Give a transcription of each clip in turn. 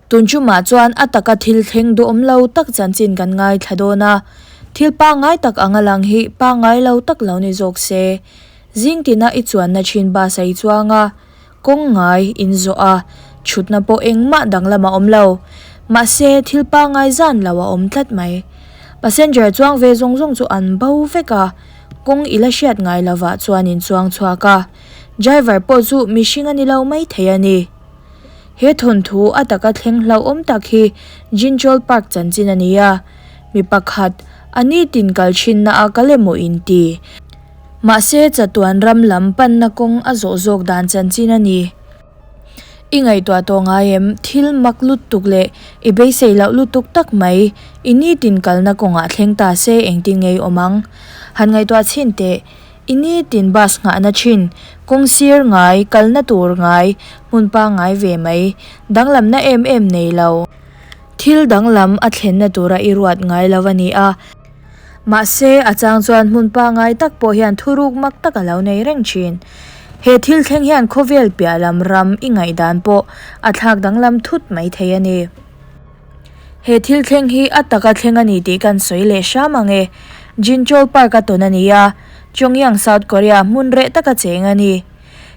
Tun chumah chuan a taka thil thleng duhawm lo tak chanchin kan ngaithla dawn a, thil pangngai tak anga lang hi pangngai lo tak lo ni zawk se. Zing tina i chuanna thin bus a i chuang a, kawng ngai in zawh a, thutna pawh engmah danglam a awm lo. Mahse, thil pangngai zan lo a awm tlat mai. Passenger chuang ve zawng zawng chu an bo vek a, kawng i la hriat ngai lovah chuan in chuang chhuak a, driver pawh chu mihring a ni lo maithei a ni. He thawnthu a taka thleng hlauhawm tak hi Jinchol Park chanchin a ni a, mi pakhat a nitin kal thinna a kal emaw in ti. Mahse chatuan ram lam panna kawng a zawh zawk dan chanchin a ni. I ngaihtuah tawh ngai em? Thil mak lutuk leh i beisei loh lutuk tak mai i nitin kalna kawngah thleng ta se engtin ngei awm ang? Han ngaihtuah chhin teh. I nitin bus nghahna thin, kawng sir ngai, kalna tur ngai, hmun pangngai ve mai, danglamna em em nei lo. Thil danglam a thlenna tura i ruat ngai lo a ni a. Mahse, a chang chuan hmun pangngai tak pawh hian thuruk mak tak a lo nei reng thin. He thil thleng hian khawvel piah lam ram i ngaihdan pawh a thlak danglam thut mai thei a ni. He thil thleng hi a taka thleng a ni tih kan sawi leh hram ang e. Jinchol Park a tawn a ni a, Chongyang South Korea hmun reh taka cheng a ni.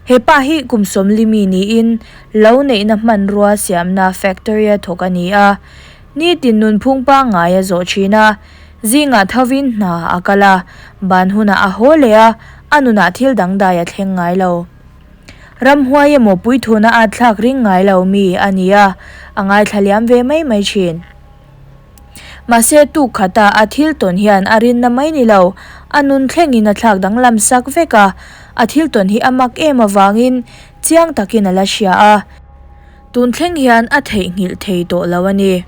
He pa hi kum sawmli mi niin lo neihna hmanrua siamna factory a thawk a ni a. Nitin nunphung pangngai a zawh thin a, zingah thovin hna a kal a, ban hunah a haw leh a, a nunah thil dangdai a thleng ngai lo. Ramhuai emaw puithuna at thlak ring ngai lo mi a ni a, a ngaithla liam ve mai mai thin. Mahse tuk khata a thil tawn hian a rinna mai ni lo, a nun thlengin a thlak danglam sak vek a, a thil tawn hi a mak em avangin chiang takin a la hria a, tun thleng hian a theihnghilh thei tawh lo a ni.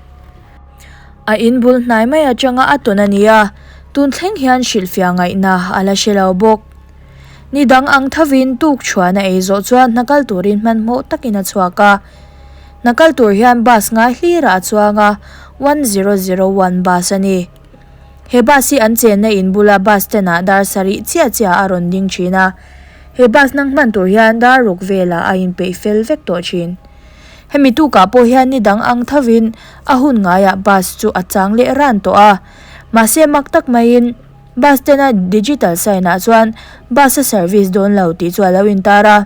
A in bul hnai mai atanga a tawn a ni a, tun thleng hian hrilhfiah ngaihna a la hre lo bawk. Ni dang ang thovin tuk chhuan a ei zawh chuan hna kal turin hmanhmawh takin a chhuak a. Hna kal tur hian bus ngai hlirah a chuang a, 1001 bus a ni. He bus hi an chenna in bula bus stand ah dar sarih chiah chiah a rawn ding thin a. He bus nang hman tur hian dar ruk velah a inpeih fel vek tawh thin. Hemi tukah pawh hian ni dang ang thovin a hun ngaiah bus chu a chang leh ran tawh a. Mahse mak tak maiin. Bus stand-a digital sign-ah chuan bus a service dawn lo tih chu a lo intar a.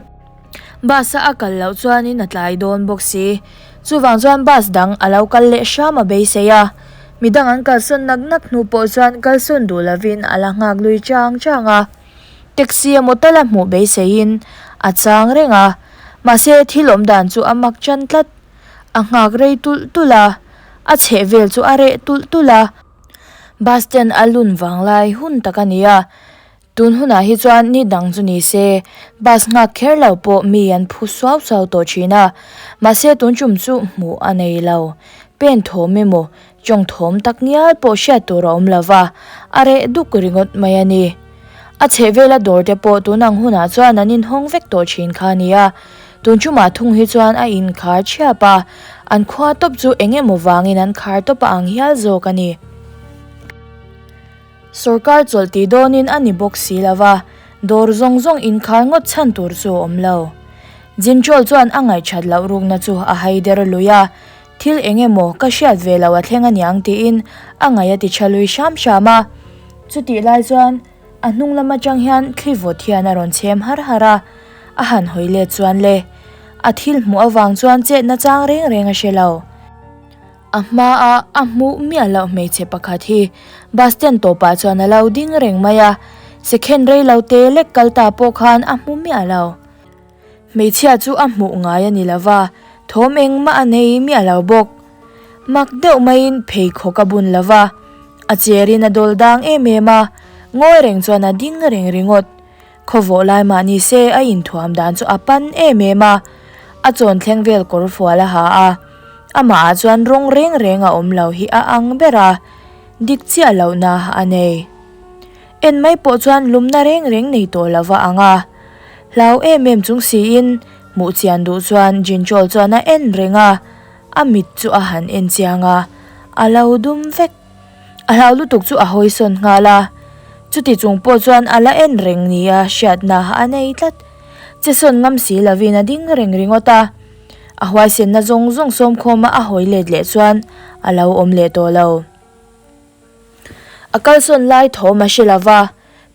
Bus-a a kal loh chuanin a tlai dawn bawk si. Chuvang chuan bus dang a lo kal leh hram a beisei a. Midang an kalsawn nak nak hnu pawh chuan kalsawn duh lovin a la nghak lui chang chang a. Taxi emaw tal a hmuh beiseiin a chang reng a. Mahse thil awm dan chu a mak chan tlat. A nghak rei tulh tulh a. A chhehvel chu a reh tulh tulh a. Bus stand a lun vang lai hun tak a ni a, tun hunah hi chuan ni dang chu ni se bus nghak kher lo pawh mi an phu suau suau tawh thin a, mahse tun tum chu hmuh a nei lo. Pen thawm emaw tawng thawm tak ngial pawh hriat tur a awm lo va, a reh duk ringawt mai a ni. A chhehvela dawr te pawh tun ang hunah chuan an inhawng vek tawh thin kha a ni a, Tun chumah thung hi chuan a inkhar thiap a, an khua tawp chu eng emaw vangin an khar tawp a ang hial zawk a ni. Sorkar chawlh tih dawnin a ni bawk si lo va, dawr zawng zawng inkhar ngawt chhan tur chu a awm lo. Jinchol chuan a ngaihchat loh rukna chu a hai der lui a, thil eng emaw ka hriat ve loh a thleng aniang tiin a ngaih a ti tha lui hram hram a. Chutih lai chuan A hnung lam atang hian thli vawt hian a rawn chhem har har a, a han hawi let chuan le. A thil hmuh avang chuan chetna chang reng reng a hre lo. A hma a a hmuh miah loh hmeichhe pakhat hi bus stand tawpah chuan a lo ding reng mai a, second rei lo te lek kal ta pawh khan a hmu miah lo. Hmeichhia chu a hmuh ngai a ni lo va, thawm engmah a nei miah lo bawk. Mak deuh maiin pheikhawk a bun lo va, a cherin a dawl dang em em a, ngawi reng chuan a ding reng ringawt. Khawvawh lai mah ni se a inthuam dan chu a pan em em a, a chawn thleng vel kawr fual a ha a, amahah chuan rawng reng reng a awm lo hi a ang ber a, dik chiah lohna a nei. En mai pawh chuan lumna reng reng nei tawh lo va ang a. Hlau em em chung siin hmuh chian duh chuan Jinchol chuan a en reng a, a mit chu a han en chiang a, a lo dum vek. A hlau lutuk chu a hawi sawn nghal a, chuti chung pawh chuan a la en reng nia hriatna a nei tlat. Che sawn ngam si lovin a ding reng ringawt a. A huaisenna zawng zawng sawmkhawma a hawi let leh chuan a lo awm leh tawh lo. A kalsawn lai thawm a hre lo va,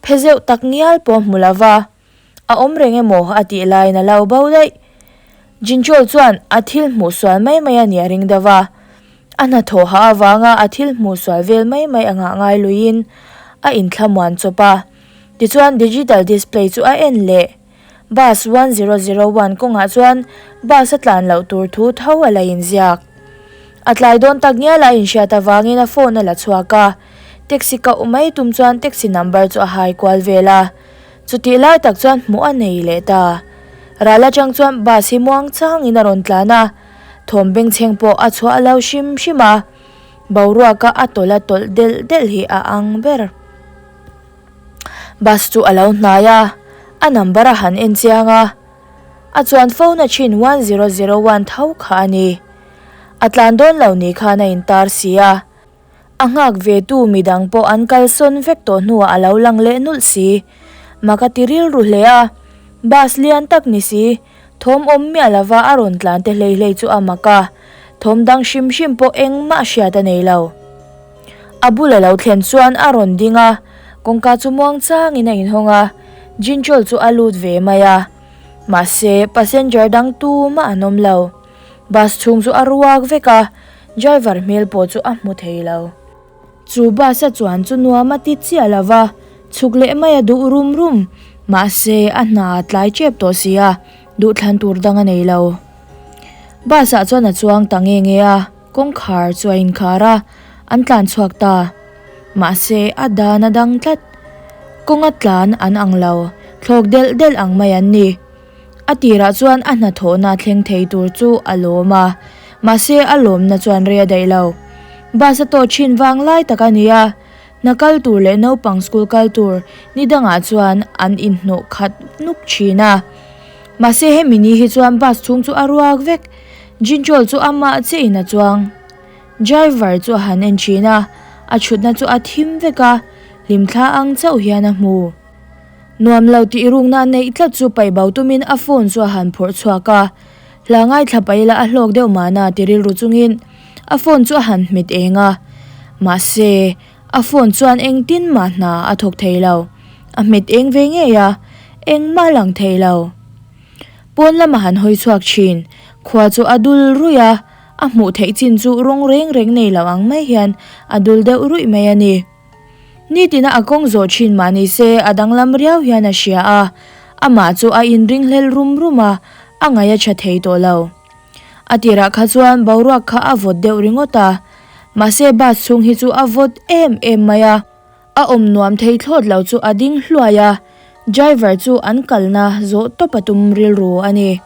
phe zeuh tak ngial pawh hmu lo va, a awm reng emaw a tih laiin a lo bo daih. Jinchul chuan a thil hmuh sual mai mai a nih a ring deuh va, a hnathawh hah avanga a thil hmuh sual vel mai mai a ngah ngai luiin a inthlamuan chawp a. Tichuan digital display chu a en leh. Bus 1001 kawngah chuan bus a tlan loh tur thu tho a la inziak. A tlai dawn tak ngial a inhriat avangin a phone a la chhuak a, taxi koh mai tum chuan taxi number chu a hai kual vel a. Chutih lai tak chuan hmuh a nei leh ta. Ral atang chuan bus hi muang changin a rawn tlan a, thawm bengchheng pawh a chhuah lo hrim hrim a, boruaka a tawlh a tawlh delh delh hi a ang ber. Bus chu a lo hnai a, a number a han en chiang a, a chuan phone a thin 1001 tho kha a ni. A tlan dawn lo ni khan a intar si a, a nghak ve tu midang pawh an kalsawn vek tawh hnuah a lo lang leh nulh si. Mak a ti rilru hle a, bus lian tak ni si, thawm awm miah lova a rawn tlan te hlei hlei chu a mak a, thawm dang hrim hrim pawh engmah hriat a nei lo. A bula lo thlen chuan a rawn ding a, kawngka chu muang changin a inhawng a, Jinchul chu a lut ve mai a. Mahse, passenger dang tumah an awm lo. Bus chhung chu a ruak vek a, driver hmel pawh chu a hmu thei lo. Chu bus a chuan chu nuam a ti chiah lo va, chhuk leh mai a duh rum rum. Mahse, a hna a tlai tep tawh si a, duhthlan tur dang a nei lo. Bus ah chuan a chuang ta nge nge a, kawngkhar chu a inkhar a, an tlan chhuak ta. Mahse, a dan a dang tlat. Kawnga tlan an ang lo, thlawk delh delh ang mai an ni. A tirah chuan a hnathawhna thleng thei tur chu a lawm a, mahse a lawmna chuan rei a daih lo. Bus a tawh thin vang lai tak a ni a, hna kal tur leh naupang school kal tur ni dangah chuan an inhnawh khat nuk thin a. Mahse hemi ni hi chuan bus chhung chu a ruak vek, Jinchul chu amah chiahin a chuang. Driver chu a han en thin a, a thutna chu a thim vek a, hlimthla ang chauh hian a hmu. Nuam lo tih rukna neih tlat chu paih bo tumin a phone chu a han phawrh chhuak a, hla ngaithla paih ila a hlawk deuh mahna ti rilru chungin a phone chu a han hmet eng a. Mahse, a phone chuan engtin mah hna a thawk thei lo. A hmet eng ve ngei a, engmah lang thei lo. Pawn lama han hawi chhuak thin, khua chu a dul ruih a, a hmuh theih chin chu rawng reng reng nei lo ang mai hian a dul deuh ruih mai a ni. Nitina a kawng zawh thin mah ni se a danglam riau hian a hria a, amah chu a inringhlel rum rum a, a ngaih a tha thei tawh lo. A tirah kha chuan boruak kha a vawt deuh ringawt a, mahse bus chhung hi chu a vawt em em mai a, a awm nuam thei thlawt lo chu a ding hluai a, driver chu an kalna zawh tawp a tum rilru a ni.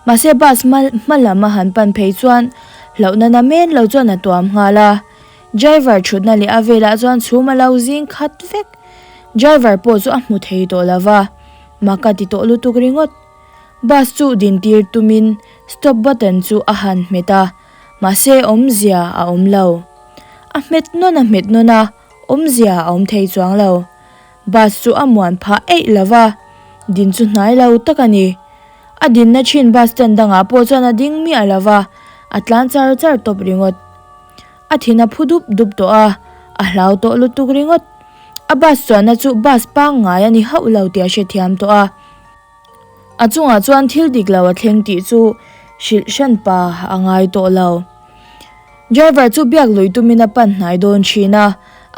Mahse bus hma hma lam a han pan phei chuan hlauhna na men lo chuan a tuam nghal a. Driver thutna leh a velah chuan chhum a lo zing khat vek. Driver pawh chu a hmu thei tawh lo va, mak a ti tawh lutuk ringawt. Bus chu dintir tumin stop button chu a han hmet a, mahse awmzia a awm lo. A hmet nawn a hmet nawn a, awmzia a awm thei chuang lo. Bus chu a muan phah eih lo va, din chu hnai lo tak a ni. A dinna thin bus stand dangah pawh chuan a ding miah lo va, a tlan char char tawp ringawt. A thin a phu dup dup tawh a, a hlau tawh lutuk ringawt. A bus chuanna chu bus pangngai a ni hauh lo tih a hrethiam tawh a. A chungah chuan thil dik lo a thleng tih chu hrilh hran pa a ngai tawh lo. Driver chu biak lui tumin a pan hnai dawn thin a,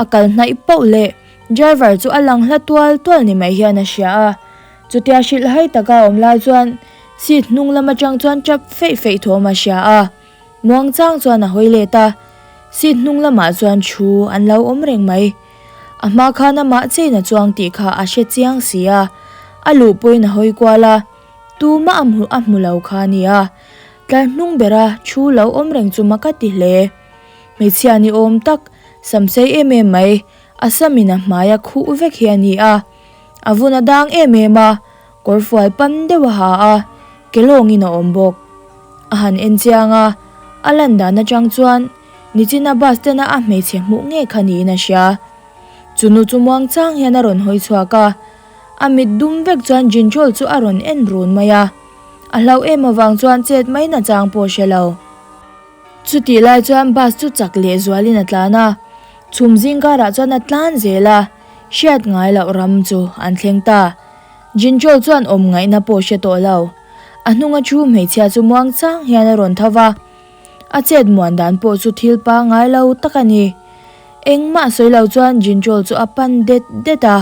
a kal hnaih pauh leh driver chu a lang hla tual tual ni mai hian a hria a. Chutia hrilh hai taka a awm lai chuan seat hnung lam atang chuan tap feih feih thawm a hria a. Muang chang chuan a hawi let a, seat hnung lamah chuan thu an lo awm reng mai. A hma khan amah chein a chuang tih kha a hre chiang si a, a luh pawhin a hawi kual a, tumah a hmu a hmu lo kha a ni a. Tlar hnung bera thu lo awm reng chu mak a ti hle. Hmeichhia ni awm tak, sam sei em em mai, a samin a hmai a khuh vek hi a ni a. A vun a dang em em a, Kawr fual pan deuh a ha a, ke lawngin a awm bawk. A han en chiang a, a lan dan atang chuan nichina bus stand a a hmeichhe hmuh ngei kha niin a hria. Chu nu chu muang chang hian a rawn hawi chhuak a, a mit dum vek chuan Jinchul chu a rawn en run mai a. A hlauh em avang chuan chet mai nachang pawh a hre lo. Chutih lai chuan bus chu chak leh zualin a tlan a, chhum zing karah chuan a tlan zel a, hriat ngai loh ram chu an thleng ta. Jinchul chuan awm ngaihna pawh hre tawh lo. A hnunga thu hmeichhia chu muang chang hian a rawn tho va, a chet muan dan pawh chu thil pangngai lo tak a ni. Engmah sawi lo chuan Jinchul chu a pan det det a,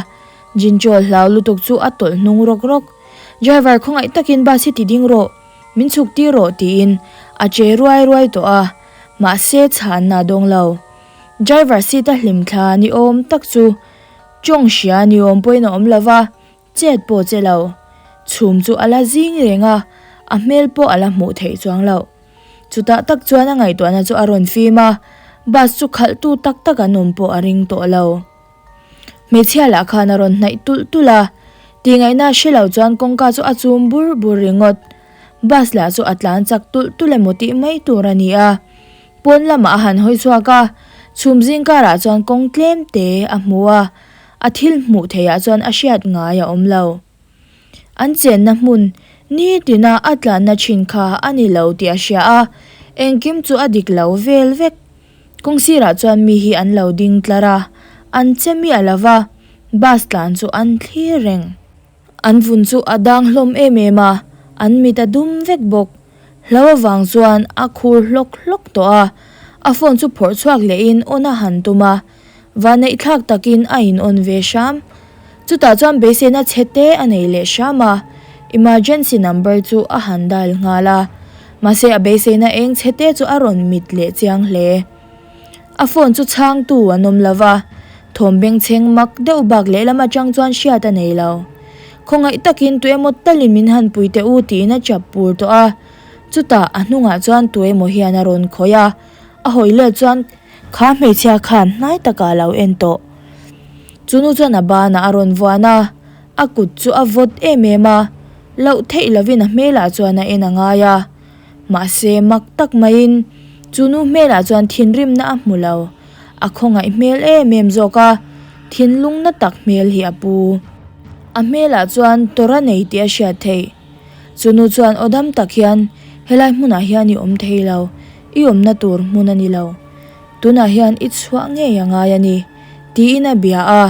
Jinchul hlau lutuk chu a tawlh hnung rawk rawk. Driver khawngaih takin bus hi ti ding rawh. Min chhuk tir rawh tiin a che ruai ruai tawh a, mahse chhanna a dawng lo. Driver seat a hlim thla ni awm tak chu tawng hria ni awm pawhin a awm lo va, chet pawh che lo. Chhum chu a la zing reng a, a hmel pawh a la hmuh theih chuang loh. Chutah tak chuan a ngaihtuahna chu a rawn fim a, bus chu khalhtu tak tak an awm pawh a ring tawh lo. Hmeichhia lah khan a rawn hnaih tulh tulh a, tihngaihna hre lo chuan kawngka chu a chum bur bur ringawt. Bus lah chu a tlan chak tulh tulh emaw tih mai tur a ni a. Pawn lamah a han hawi chhuak a, chhum zing karah chuan kawng tlem te a hmu a, a thil hmuh theihah chuan a hriat ngai a awm lo. An chenna hmun nitina a tlanna thin kha a ni lo tih a hria a, engkim chu a dik lo vel vek. Kawng sirah chuan mi hi an lo ding tlar a, an che miah lo va, bus tlan chu an thlir reng. An vun chu a dang hlawm em em a, an mit a dum vek bawk. Hlo avang chuan a khur hlawk hlawk tawh a, a phone chu phawrh chhuak lehin on a han tum a, Vaneihthlak takin a in on ve hram. Chutah chuan beiseina chhe te a nei leh hram a, emergency number chu a han dial nghal a. Mahse a beiseina eng chhe te chu a rawn mit leh chiang hle. A phone chu chhangtu an awm lo va, thawm bengchheng mak deuh bak lehlam atang chuan hriat a nei lo. Khawngaih takin tuemaw talin min han pui teh u tiin a chap pur tawh a. Chutah a hnungah chuan tuemaw hian a rawn khawih a, a hawi let chuan Kha hmeichhia khan hnai takah a lo en tawh. Chunu chuan a banah a rawn vuan a, a kut chu a vawt em em a, loh theih lovin a hmelah chuan a en a ngai a. Mahse mak tak maiin chunu hmelah chuan thinrimna a hmu lo, a khawngaih hmel em em zawk a, thinlung na tak hmel hi a pu. A hmelah chuan tawrh a nei tih a hriat theih. Chunu chuan aw dam tak hian, Helai hmunah hian i awm thei lo, I awmna tur hmun a ni lo. Tunah hian i chhuah ngei a ngai a ni, tiin a bia a.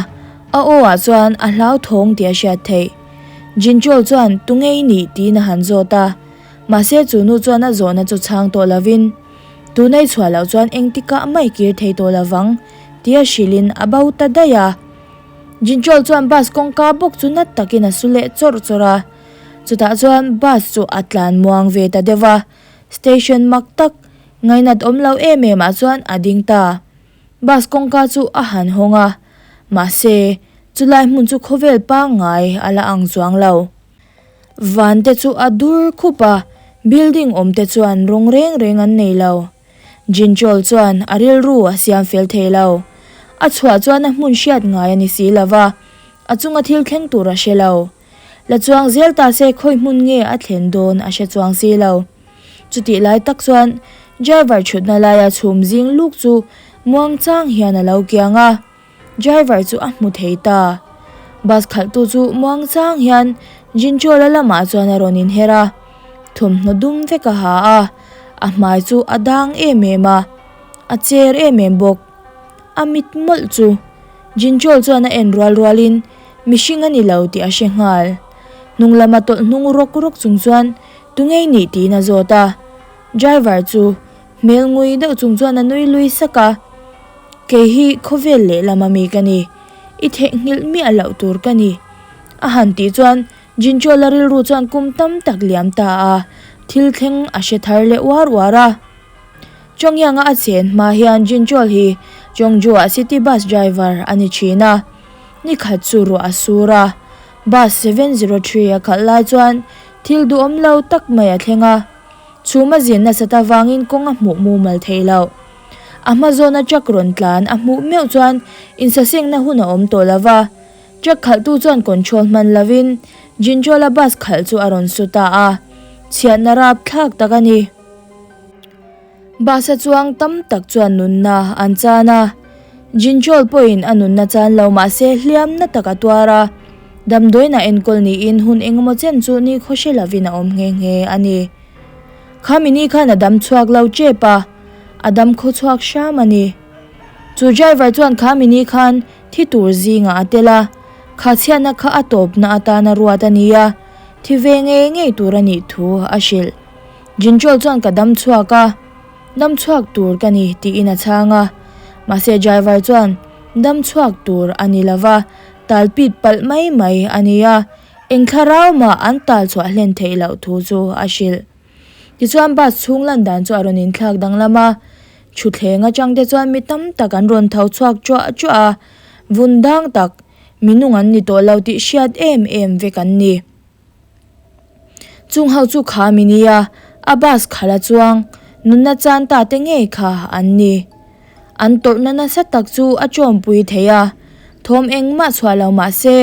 A aw ah chuan a hlauthawng tih a hriat theih. Jinchul chuan tu ngei nih tiin a han zawt a. Mahse chu nu chuan a zawhna chu chhang tawh lovin, Tuna i chhuah loh chuan engtikah mah i kir thei tawh lovang, tia hrilhin a bo ta daih a. Jinchul chuan bus kawngka bawk chu nat takin a su leh chawrh chawrh a. Chutah chuan bus chu a tlan muang ve ta deuh va. Station mak tak, ngainat awm lo em em ah chuan a ding ta. Bus kawngka chu a han hawng a, mahse, chulai hmun chu khawvel pangngai a la ang chuang lo. Van te chu a dur khup a, building awm te chuan rawng reng reng an nei lo. Jinchul chuan a rilru a siam fel thei lo. A chhuah chuan a hmun hriat ngai a ni si lo va, a chunga thil thleng tur a hre lo. La chuang zel ta se khawi hmun nge a thlen dawn a hre chuang si lo. Chutih lai tak chuan driver thutna laia chhum zing luk chu muang chang hian a lo kiang a, driver chu a hmu thei ta. Bus khalhtu chu muang chang hian Jinchola lamah chuan a rawn inher a, thawmhnaw dum vek a ha a, a hmai chu a dang em em a, a cher em em bawk. A mit mawlh chu Jinchol chuan a en rual rualin Mihring a ni lo tih a hre nghal. Hnung lama tawlh hnung rawk rawk chung chuan tu ngei nih tiin a zawt a. Driver chu hmel ngui deuh chung chuan a nui lui sak a. Kei hi khawvel lehlam ami ka ni. I theihnghilh miah loh tur ka ni. A han tih chuan Jinchawla rilru chuan kum tam tak liam ta a, thil thleng a hre thar leh uar uar a. Chongyang-a a chen hma hian Jinchul hi Cheongju-ah city bus driver a ni thin a. Ni khat chu ruah a sur a, bus 703 a khalh lai chuan thil duhawm lo tak mai a thleng a. Chhum a zin nasat avangin kawng a hmuh mumal theih loh. A hma zawna truck rawn tlan a hmuh meuh chuan insasengna hun a awm tawh lo va, truck khalhtu chuan control hman lovin Jinchul-a bus khalh chu a rawn su ta a, chhiatna rapthlak tak a ni. Bus a chuang tam tak chuan nunna an chan a, Jinchul pawhin a nunna chan lo mahse hliamna tak a tuar a. Damdawiinah enkawl niin hun engemaw chen chu nikhaw hre lovin a awm nghe nghe a ni. Khami ni khan a dam chhuak lo tep a, a dam khaw chhuak hram a ni. Chu driver chuan khami ni khan thi tur zingah a tel a, kha chhiatna kha a tawpna atana ruat a ni a, thi ve ngei ngei tur a nih thu a hrilh. Jinchul chuan ka dam chhuak a, dam chhuak tur ka ni tiin a chhang a. Mahse driver chuan dam chhuak tur a ni lova, tal pit palh mai mai a ni a, eng thlarau mah an tal chhuah hlen theih loh thu chu a hrilh. Tichuan bus chhung lan dan chu a rawn inthlak danglam a, thutthleng atang te chuan mi tam tak an rawn tho chhuak chuah chuah a, vun dang tak, minung an ni tawh lo tih hriat em em vek an ni. Chung ho chu kha mi nia, a bus khalh a chuang, nunna chan ta te ngei kha an ni. An tawrhna nasa tak chu a chawmpui thei a, thawm engmah chhuah lo mah se,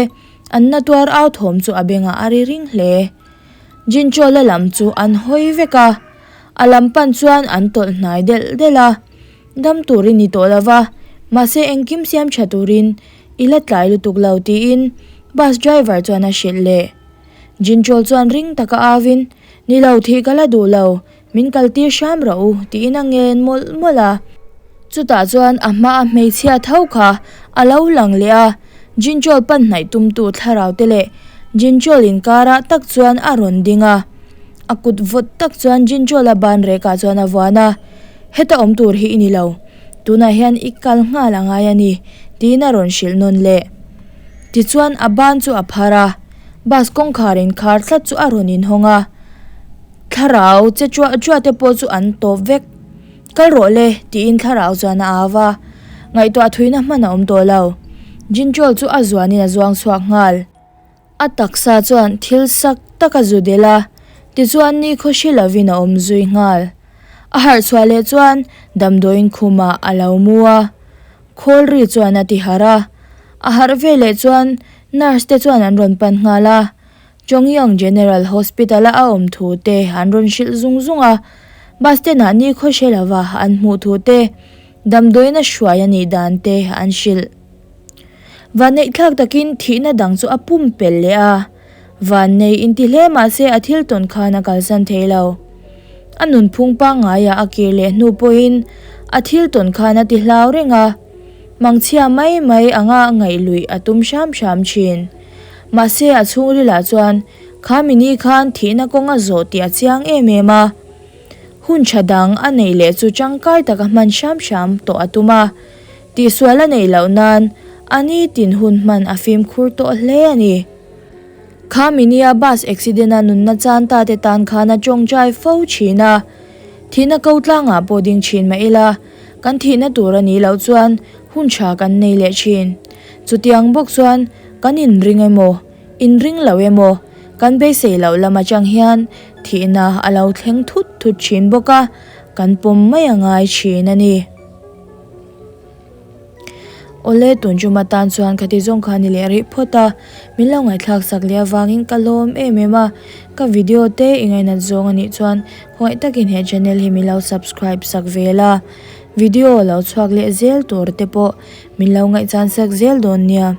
an na tuar au thawm chu a bengah a ri ring hle. Jinchawla lam chu an hawi vek a, a lam pan chuan an tawlh hnai delh delh a, dam tur i ni tawh lo va, mahse engkim siam tha turin I la tlai lutuk lo tiin bus driver chuan a hrilh leh. Jinchul chuan ring taka auin, Ni lo thih ka la duh lo, min kal tir hram rawh u tiin a ngen mawlh mawlh a. Chutah chuan a hmaa hmeichhia tho kha a lo lang leh a, Jinchul pan hnaih tumtu thlarau te leh Jinchul inkarah tak chuan a rawn ding a. A kut vawt tak chuan Jinchul-a ban rekah chuan a vuan a, Heta awm tur hi i ni lo. Tunah hian i kal nghal a ngai a ni, tiin a rawn hrilh nawn leh. Tichuan a ban chu a phar a, bus kawngkhar inkhar tlat chu a rawn inhawng a. Thlarau che chuah chuah te pawh chu an tawp vek. Kal rawh le, tiin thlarau chuan a au va. Ngaihtuah thuina hman a awm tawh lo. Jinchul chu a zuanin a zuang chhuak nghal. A taksa chuan thil sak tak a zu del a, tichuan nikhaw hre lovin a awm zui nghal. A harh chhuah leh chuan damdawiin khumah a lo mu a, khawl ri chuan a ti harh a. A harh ve leh chuan nurse te chuan an rawn pan nghal a, Chongyang General Hospital a a awm thu te an rawn hrilh zung zung a, bus stand-ah nikhaw hre lova an hmuh thu te, damdawiin a hruai a nih dan te an hrilh. Vanneihthlak takin thihna dang chu a pumpelh leh a, vannei inti hle mah se a thil tawn khan a kalsan thei lo. A nunphung pangngaiah a kir leh hnu pawhin a thil tawn khan a ti hlau reng a, mangchhia mai mai anga ngaih luih a tum hram hram thin. Mahse a chhungrilah chuan kha mini khan thihna kawng a zawh tih a chiang em em a. Hun tha dang a neih leh chu tangkai taka hman hram hram tawh a tum a. Tihsual a neih loh nan a nitin hun hman a fimkhur tawh hle a ni. Kha minia bus accident a nunna chan ta te tan khan a tawngtai fo thin a. Thihna ko tlangah pawh ding thin mah ila, kan thihna tur a nih loh chuan hun tha kan nei leh thin. Chutiang bawk chuan kan inring emaw, inring lo emaw, kan beisei loh lam atang hian thihna a lo thleng thut thut thin bawk a, kan pawm mai a ngai thin a ni. Awle tun tum atan chuan khati zawng kha ni leh rih phawt a, min lo ngaihthlak sak leh avangin ka lawm em em a, ka video te i ngainat zawng anih chuan khawngaih takin he channel hi min lo subscribe sak ve la, video lo chhuak leh zel tur te pawh min lo ngaihchan sak zel dawn nia.